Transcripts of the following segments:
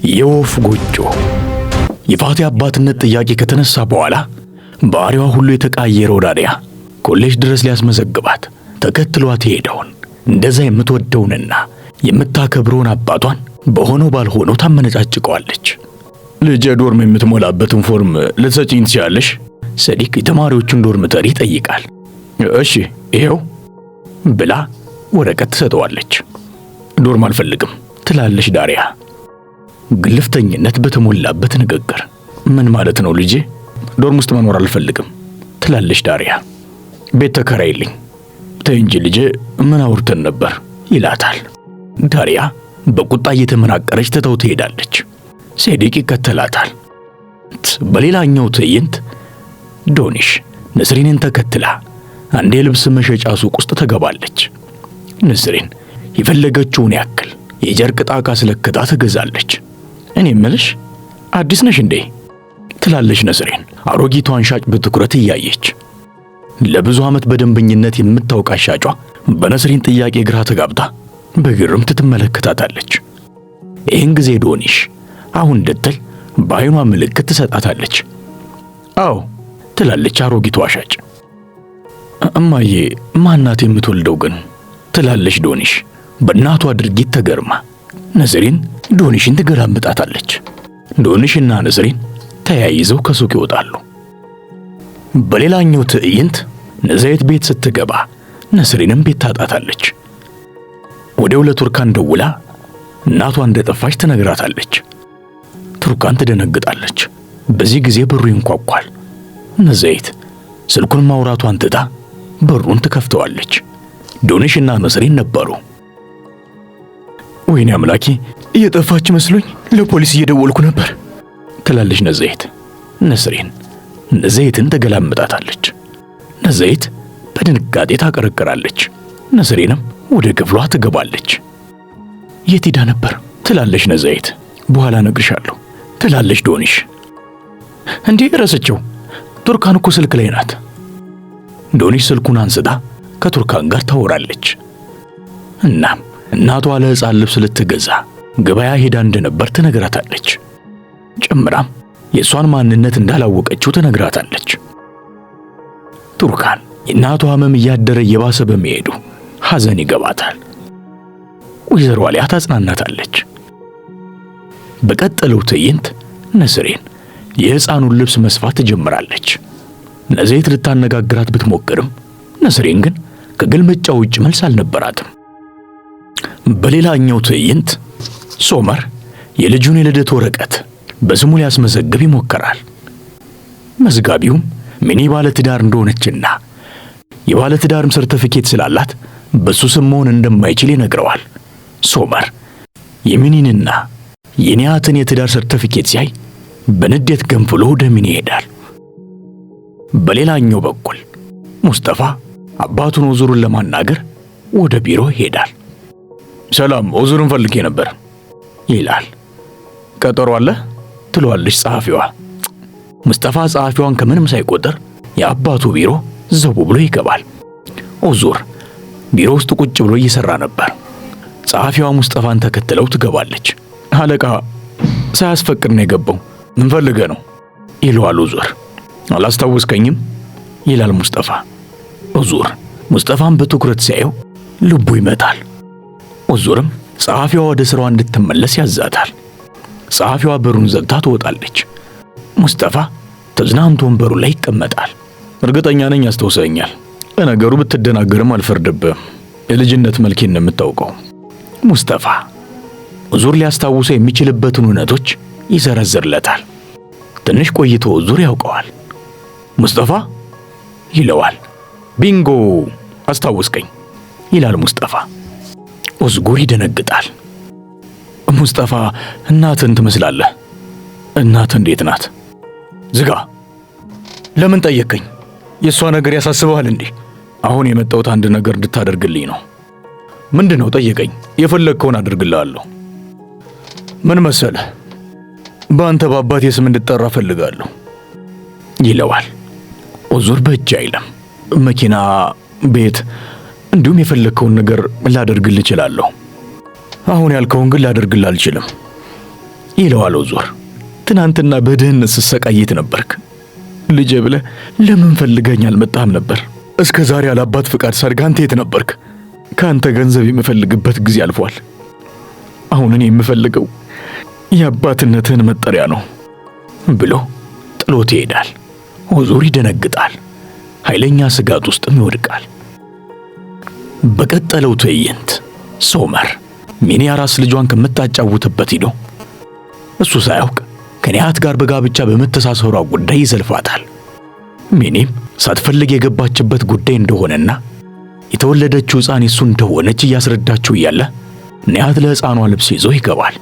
የወፍ ጎጆ። የፋቲ አባትነት ጥያቄ ከተነሳ በኋላ ባህሪዋ ሁሉ የተቃየረው ዳሪያ ኮሌጅ ድረስ ሊያስመዘግባት ተከትሏት የሄደውን እንደዛ የምትወደውንና የምታከብረውን አባቷን በሆነው ባልሆነው ታመነጫጭቀዋለች። ልጄ dorm የምትሞላበትን ፎርም ልትሰጪኝ ትችያለሽ? ሰዲቅ የተማሪዎቹን dormitory ይጠይቃል። እሺ ይሄው ብላ ወረቀት ትሰጠዋለች። Dorm አልፈልግም ትላለች ዳሪያ ግልፍተኝነት በተሞላበት ንግግር። ምን ማለት ነው ልጄ? Dorm ውስጥ መኖር አልፈልግም ትላለች ዳሪያ። ቤት ተከራይልኝ። ተይ እንጂ ልጄ፣ ምን አውርተን ነበር ይላታል። ዳሪያ በቁጣ እየተመናቀረች ትተው ትሄዳለች። ሴዲቅ ይከተላታል። በሌላኛው ትዕይንት ዶኒሽ ንስሪንን ተከትላ አንድ የልብስ መሸጫ ሱቅ ውስጥ ትገባለች። ንስሪን የፈለገችውን ያክል የጨርቅ ጣቃ አስለክታ ትገዛለች። እኔ እምልሽ አዲስ ነሽ እንዴ? ትላለች ነስሪን አሮጊቷን ሻጭ በትኩረት እያየች። ለብዙ ዓመት በደንበኝነት የምታውቃት ሻጯ በነስሪን ጥያቄ ግራ ተጋብታ በግርምት ትመለከታታለች። ይህን ጊዜ ዶኒሽ አሁን እንድትል በዓይኗ ምልክት ትሰጣታለች። አዎ ትላለች አሮጊቷ ሻጭ። እማዬ ማናት የምትወልደው ግን? ትላለች ዶኒሽ በእናቷ ድርጊት ተገርማ። ነስሪን ዶኒሽን ትገላምጣታለች። ዶኒሽና ነስሪን ተያይዘው ከሱቅ ይወጣሉ። በሌላኛው ትዕይንት ነዘይት ቤት ስትገባ ነስሪንም ቤት ታጣታለች። ወዲያው ለቱርካን ደውላ እናቷ እንደጠፋች ትነግራታለች። ቱርካን ትደነግጣለች። በዚህ ጊዜ በሩ ይንኳኳል። ነዘይት ስልኩን ማውራቷን ትታ በሩን ትከፍተዋለች። ዶኒሽና ነስሪን ነበሩ። ወይኔ አምላኬ እየጠፋች መስሎኝ ለፖሊስ እየደወልኩ ነበር ትላለች ነዘይት። ነስሪን ነዘይትን ተገላምጣታለች። ነዘይት በድንጋጤ ታቀረቅራለች። ነስሪንም ወደ ክፍሏ ትገባለች። የት ሄዳ ነበር ትላለች ነዘይት። በኋላ እነግርሻለሁ ትላለች ዶኒሽ። እንዴ ረስቸው፣ ቱርካን እኮ ስልክ ላይ ናት። ዶኒሽ ስልኩን አንስታ ከቱርካን ጋር ታወራለች። እናም እናቷ ለሕፃን ልብስ ልትገዛ ገበያ ሄዳ እንደነበር ትነግራታለች። ጨምራም የእሷን ማንነት እንዳላወቀችው ትነግራታለች። ቱርካን የእናቷ ሕመም እያደረ እየባሰ በመሄዱ ሐዘን ይገባታል። ወይዘሮ አሊያ ታጽናናታለች። በቀጠለው ትዕይንት ነስሬን የሕፃኑን ልብስ መስፋት ትጀምራለች። ነዘይት ልታነጋግራት ብትሞክርም ነስሬን ግን ከግልምጫ ውጭ መልስ አልነበራትም። በሌላኛው ትዕይንት ሶመር የልጁን የልደት ወረቀት በስሙ ሊያስመዘግብ ይሞክራል። መዝጋቢውም ሚኒ ባለትዳር እንደሆነችና የባለትዳርም ሰርተፊኬት ስላላት በሱ ስም መሆን እንደማይችል ይነግረዋል። ሶመር የሚኒንና የኒያትን የትዳር ሰርተፊኬት ሲያይ በንዴት ገንፍሎ ወደ ሚኒ ይሄዳል። በሌላኛው በኩል ሙስጠፋ አባቱን ኦዙርን ለማናገር ወደ ቢሮ ይሄዳል። ሰላም፣ ኦዙርን ፈልጌ ነበር ይላል። ቀጠሮ አለ ትለዋለች ጸሐፊዋ። ሙስጠፋ ጸሐፊዋን ከምንም ሳይቆጥር የአባቱ ቢሮ ዘው ብሎ ይገባል። ኦዙር ቢሮ ውስጥ ቁጭ ብሎ እየሰራ ነበር። ጸሐፊዋ ሙስጠፋን ተከትለው ትገባለች። አለቃ ሳያስፈቅድ ነው የገባው፣ ምን ፈልገህ ነው ይለዋል ኦዙር። አላስታወስከኝም ይላል ሙስጠፋ። ኦዙር ሙስጠፋን በትኩረት ሲያየው ልቡ ይመታል። ኦዙርም ጸሐፊዋ ወደ ስራዋ እንድትመለስ ያዛታል። ጸሐፊዋ በሩን ዘግታ ትወጣለች። ሙስጠፋ ተዝናንቶ ወንበሩ ላይ ይቀመጣል። እርግጠኛ ነኝ ያስታውሰኛል። ለነገሩ ብትደናገርም አልፈርድብህም። የልጅነት መልኬን ነው የምታውቀው። ሙስጠፋ ኦዙር ሊያስታውሰው የሚችልበትን እውነቶች ይዘረዝርለታል። ትንሽ ቆይቶ ኦዙር ያውቀዋል። ሙስጠፋ ይለዋል። ቢንጎ አስታወስከኝ ይላል ሙስጠፋ። ኦዝጉር ይደነግጣል። ሙስጠፋ እናትህን ትመስላለህ። እናትህ እንዴት ናት? ዝጋ። ለምን ጠየቅከኝ? የእሷ ነገር ያሳስበሃል እንዴ? አሁን የመጣሁት አንድ ነገር እንድታደርግልኝ ነው። ምንድን ነው? ጠየቀኝ። የፈለግከውን አድርግልሃለሁ። ምን መሰለህ፣ በአንተ በአባቴ ስም እንድጠራ እፈልጋለሁ ይለዋል። ኦዙር በእጅ አይልም። መኪና፣ ቤት እንዲሁም የፈለግከውን ነገር ላደርግልህ እችላለሁ። አሁን ያልከውን ግን ላደርግልህ አልችልም። ይለዋል ኦዙር። ትናንትና በድህነት ስሰቃይ የት ነበርክ? ልጄ ብለህ ለምን ፈልገኝ አልመጣህም ነበር? እስከ ዛሬ ያላባት ፍቃድ ሳድግ አንተ የት ነበርክ? ከአንተ ገንዘብ የምፈልግበት ጊዜ አልፏል። አሁን እኔ የምፈልገው የአባትነትህን መጠሪያ ነው ብሎ ጥሎት ይሄዳል። ኦዙር ይደነግጣል። ኃይለኛ ስጋት ውስጥም ይወድቃል። በቀጠለው ትዕይንት ሶመር ሚኒ አራስ ልጇን ከምታጫውትበት ሂዶ እሱ ሳያውቅ ከኒያት ጋር በጋብቻ በመተሳሰሯ ጉዳይ ይዘልፋታል። ሚኒም ሳትፈልግ የገባችበት ጉዳይ እንደሆነና የተወለደችው ሕፃን የሱ እንደሆነች እያስረዳችው እያለ ኒያት ለሕፃኗ ልብስ ይዞ ይገባል።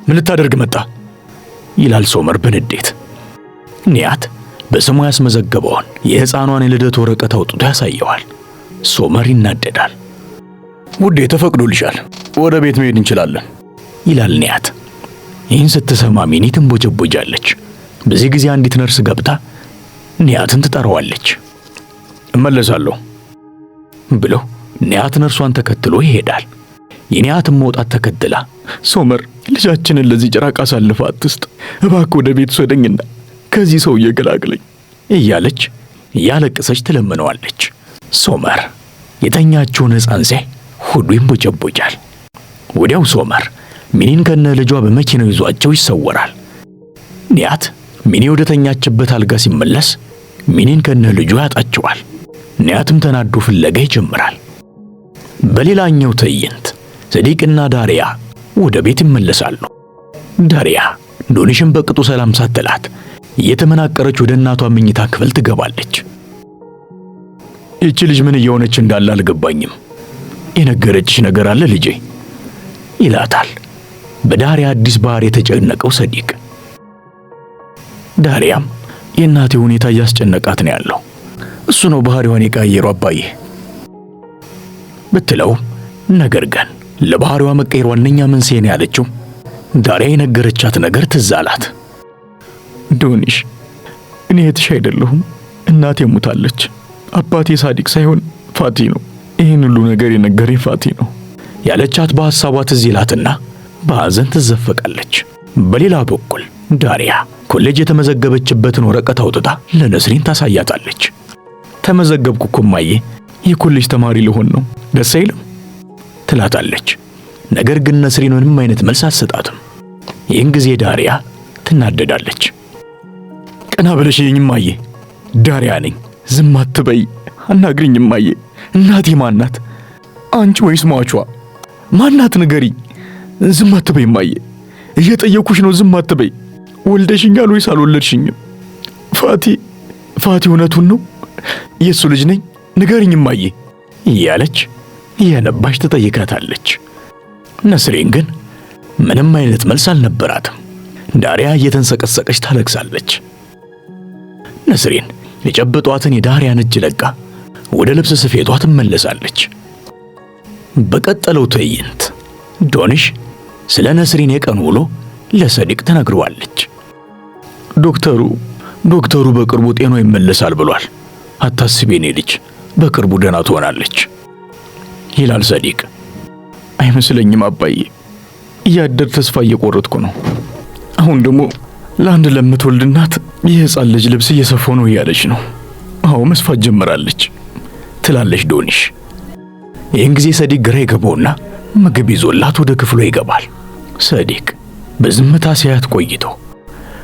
ምን ልታደርግ መጣ? ይላል ሶመር በንዴት። ኒያት በስሟ ያስመዘገበውን የሕፃኗን የልደት ወረቀት አውጥቶ ያሳየዋል። ሶመር ይናደዳል። ውዴ ተፈቅዶልሻል፣ ወደ ቤት መሄድ እንችላለን ይላል ኒያት። ይህን ስትሰማ ሚኒ ትንቦጀቦጃለች። በዚህ ጊዜ አንዲት ነርስ ገብታ ኒያትን ትጠራዋለች። እመለሳለሁ ብሎ ኒያት ነርሷን ተከትሎ ይሄዳል። የኒያትን መውጣት ተከትላ ሶመር ልጃችንን ለዚህ ጭራቅ አሳልፈህ አትስጥ፣ እባክህ ወደ ቤት ውሰደኝና ከዚህ ሰውዬ ገላግለኝ እያለች እያለቀሰች ትለምነዋለች። ሶመር የተኛችውን ሕፃን ሲያይ ሆዱ ይንቦጨቦጫል። ወዲያው ሶመር ሚኒን ከነ ልጇ በመኪናው ይዟቸው ይሰወራል። ኒያት ሚኒ ወደ ተኛችበት አልጋ ሲመለስ ሚኒን ከነ ልጇ ያጣቸዋል። ኒያትም ተናዶ ፍለጋ ይጀምራል። በሌላኛው ትዕይንት ሰዲቅና ዳሪያ ወደ ቤት ይመለሳሉ። ዳሪያ ዶኒሽን በቅጡ ሰላም ሳትላት እየተመናቀረች ወደ እናቷ መኝታ ክፍል ትገባለች። ይቺ ልጅ ምን እየሆነች እንዳለ አልገባኝም። የነገረችሽ ነገር አለ ልጄ ይላታል። በዳሪያ አዲስ ባህሪ የተጨነቀው ሰዲቅ። ዳሪያም የእናቴ ሁኔታ እያስጨነቃት ነው ያለው፣ እሱ ነው ባህሪዋን የቀየረው አባዬ ብትለው፣ ነገር ግን ለባህሪዋ መቀየር ዋነኛ መንስኤ ነው ያለችው ዳሪያ የነገረቻት ነገር ትዝ አላት። ዶኒሽ፣ እኔ እህትሽ አይደለሁም። እናቴ ሙታለች። አባቴ ሳዲቅ ሳይሆን ፋቲ ነው። ይህን ሁሉ ነገር የነገረኝ ፋቲ ነው ያለቻት በሐሳቧ ትዝ ይላትና በሐዘን ትዘፈቃለች። በሌላ በኩል ዳሪያ ኮሌጅ የተመዘገበችበትን ወረቀት አውጥታ ለነስሪን ታሳያታለች። ተመዘገብኩ እኮ እማዬ፣ የኮሌጅ ተማሪ ልሆን ነው፣ ደስ አይልም ትላታለች። ነገር ግን ነስሪን ምንም አይነት መልስ አትሰጣትም። ይህን ጊዜ ዳሪያ ትናደዳለች። ቀና ብለሽ እይኝ እማዬ፣ ዳሪያ ነኝ። ዝም አትበይ፣ አናግሪኝ እማዬ። እናቴ ማናት? አንቺ ወይስ ሟቿ? ማናት? ንገሪኝ። ዝም አትበይ እማዬ፣ እየጠየኩሽ ነው። ዝም አትበይ። ወልደሽኛል ወይስ አልወለድሽኝም? ፋቲ ፋቲ፣ እውነቱን ነው? የእሱ ልጅ ነኝ? ንገሪኝ እማዬ እያለች እያነባች ትጠይቃታለች። ነስሪን ግን ምንም አይነት መልስ አልነበራትም። ዳሪያ እየተንሰቀሰቀች ታለቅሳለች። ነስሪን የጨበጧትን የዳሪያን እጅ ለቃ ወደ ልብስ ስፌቷ ትመለሳለች። በቀጠለው ትዕይንት ዶንሽ ስለ ነስሪን የቀን ውሎ ለሰዲቅ ተነግረዋለች። ዶክተሩ ዶክተሩ በቅርቡ ጤኗ ይመለሳል ብሏል። አታስቢ የኔ ልጅ በቅርቡ ደህና ትሆናለች ይላል ሰዲቅ። አይመስለኝም አባዬ፣ እያደር ተስፋ እየቆረጥኩ ነው። አሁን ደግሞ ለአንድ ለምትወልድ እናት የሕፃን ልጅ ልብስ እየሰፋሁ ነው እያለች ነው። አዎ መስፋት ጀምራለች ትላለች ዶኒሽ። ይህን ጊዜ ሰዲቅ ግራ ይገባውና ምግብ ይዞላት ወደ ክፍሏ ይገባል። ሰዲቅ በዝምታ ሲያያት ቆይቶ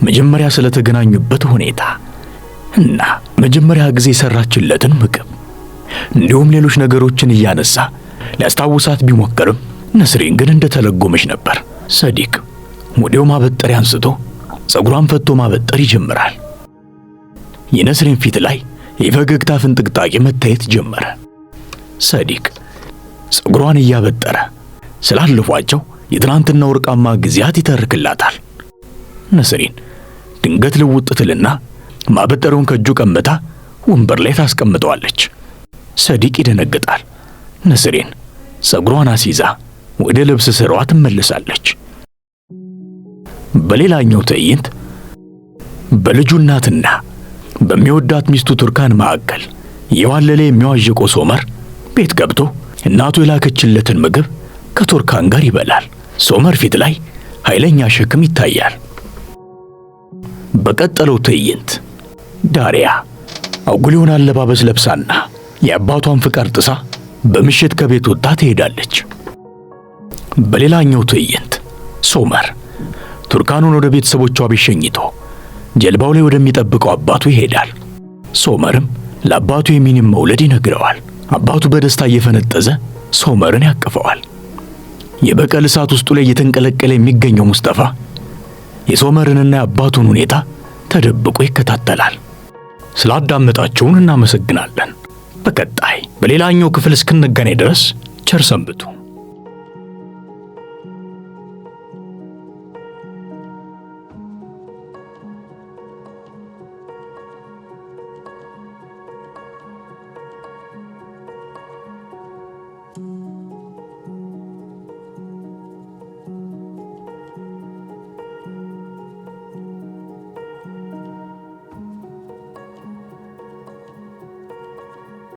መጀመሪያ ስለተገናኙበት ሁኔታ እና መጀመሪያ ጊዜ የሰራችለትን ምግብ እንዲሁም ሌሎች ነገሮችን እያነሳ ሊያስታውሳት ቢሞክርም ነስሪን ግን እንደተለጎመች ነበር። ሰዲቅ ወዲያው ማበጠሪያ አንስቶ ፀጉሯን ፈቶ ማበጠር ይጀምራል። የነስሪን ፊት ላይ የፈገግታ ፍንጥቅጣቂ መታየት ጀመረ። ሰዲቅ ፀጉሯን እያበጠረ ስላለፏቸው የትናንትና ወርቃማ ጊዜያት ይተርክላታል። ነስሪን ድንገት ልውጥ ትልና ማበጠሪያውን ከእጁ ቀምታ ወንበር ላይ ታስቀምጠዋለች። ሰዲቅ ይደነግጣል። ነስሪን ፀጉሯን አስይዛ ወደ ልብስ ስራዋ ትመለሳለች። በሌላኛው ትዕይንት በልጁ እናትና በሚወዳት ሚስቱ ቱርካን መካከል የዋለለ የሚዋዥቀው ሶመር ቤት ገብቶ እናቱ የላከችለትን ምግብ ከቱርካን ጋር ይበላል። ሶመር ፊት ላይ ኃይለኛ ሸክም ይታያል። በቀጠለው ትዕይንት ዳሪያ አጉል የሆነ አለባበስ ለብሳና የአባቷን ፍቃድ ጥሳ በምሽት ከቤት ወጥታ ትሄዳለች። በሌላኛው ትዕይንት ሶመር ቱርካኑን ወደ ቤተሰቦቿ ቤት ሸኝቶ ጀልባው ላይ ወደሚጠብቀው አባቱ ይሄዳል። ሶመርም ለአባቱ የሚኒን መውለድ ይነግረዋል። አባቱ በደስታ እየፈነጠዘ ሶመርን ያቅፈዋል። የበቀል እሳት ውስጡ ላይ እየተንቀለቀለ የሚገኘው ሙስጠፋ የሶመርንና የአባቱን ሁኔታ ተደብቆ ይከታተላል። ስላዳመጣችሁን እናመሰግናለን። በቀጣይ በሌላኛው ክፍል እስክንገናኝ ድረስ ቸር ሰንብቱ።